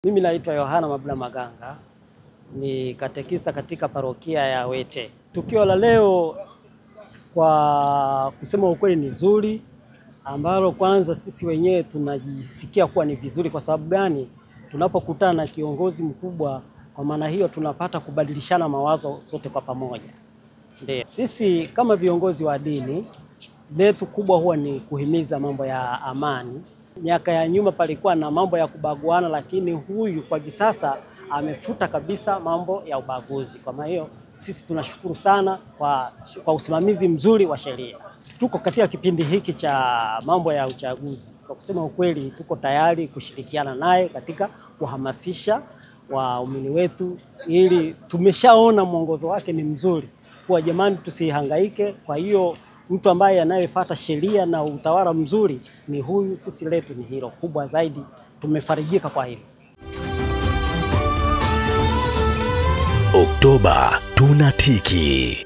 Mimi naitwa Yohana Mabula Maganga, ni katekista katika parokia ya Wete. Tukio la leo kwa kusema ukweli ni zuri, ambalo kwanza sisi wenyewe tunajisikia kuwa ni vizuri. Kwa sababu gani? Tunapokutana na kiongozi mkubwa, kwa maana hiyo tunapata kubadilishana mawazo sote kwa pamoja. Ndiyo. Sisi kama viongozi wa dini, letu kubwa huwa ni kuhimiza mambo ya amani. Miaka ya nyuma palikuwa na mambo ya kubaguana, lakini huyu kwa hivi sasa amefuta kabisa mambo ya ubaguzi. Kwa maana hiyo sisi tunashukuru sana kwa usimamizi mzuri wa sheria. Tuko katika kipindi hiki cha mambo ya uchaguzi. Kwa kusema ukweli, tuko tayari kushirikiana naye katika kuhamasisha waumini wetu, ili tumeshaona mwongozo wake ni mzuri. Kwa jamani, tusihangaike. Kwa hiyo mtu ambaye anayefuata sheria na utawala mzuri ni huyu. Sisi letu ni hilo kubwa zaidi, tumefarijika kwa hilo. Oktoba tunatiki.